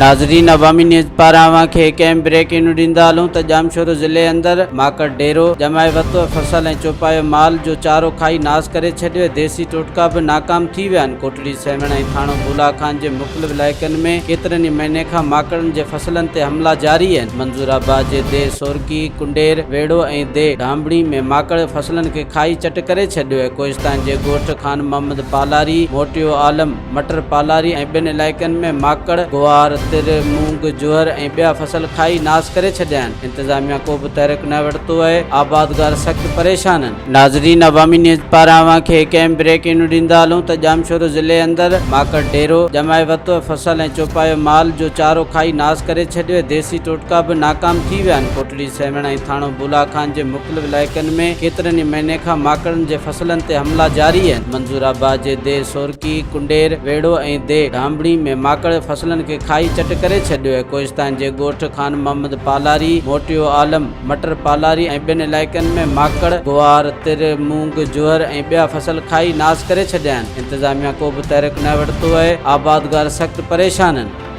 ناظرين عوامي نيوز پاران اوهان کي هڪ اهم بريڪنگ نيوز ڏيندا هلون ته ڄامشورو ضلعي اندر ماڪڙ ڊيرو ڄمائي ورتو ۽ فصل ۽ چوپايو مال جو چارو کائي ناس ڪري ڇڏيو ۽ ديسي ٽوٽڪا به ناڪام ٿي ويا آهن ڪوٽڙي سيوهڻ ۽ ٿاڻو بولا خان جي مختلف علائقن ۾ ڪيترن ئي مهيني کان ماڪڙن جي فصلن تي حملا جاري آهن منظور آباد جي ديهه سورڪي، ڪنڊير، ويڙهو ۽ ديهه ڍانبڙي ۾ ماڪڙ فصلن کي کائي چٽ ڪري ڇڏيو ۽ ڪوهستان جي ڳوٺ خان محمد پالاري، موٽيو عالم، مٽر پالاري ۽ ٻين علائقن ۾ ماڪڙ، گوار، تر، مونگ، جوئر ۽ ٻيا فصل کائي ناس ڪري ڇڏيا آهن، انتظاميا ڪو به تحرڪ نه ورتو آهي، آبادگار سخت پريشان آهن. ناظرين عوامي نيوز پاران اوهان کي هڪ اهم بريڪنگ نيوز ڏيندا هلون ته ڄامشورو ضلعي اندر ماڪڙ ڊيرو ڄمائي ورتو ۽ فصل ۽ چوپايو مال جو چارو کائي ناس ڪري ڇڏيو ۽ ديسي ٽوٽڪا به ناڪام ٿي ويا آهن ڪوٽڙي سيوهڻ ۽ ٿاڻو بولا خان جي مختلف علائقن ۾ ڪيترن ئي مهيني کان ماڪڙن جي فصلن تي حملا جاري آهن منظور آباد جي ديهه سورڪي، ڪنڊير، ويڙهو ۽ ديهه ڍانبڙي ۾ ماڪڙ فصلن کي کائي چٽ ڪري ڇڏيو ۽ ڪوهستان جي ڳوٺ خان محمد پالاري، موٽيو عالم، مٽر پالاري ۽ ٻين علائقن ۾ ماڪڙ، گوار، تر، مونگ، جوئر ۽ ٻيا فصل کائي ناس ڪري ڇڏيا آهن، انتظاميا ڪو به تحرڪ نه ورتو آهي، آبادگار سخت پريشان آهن.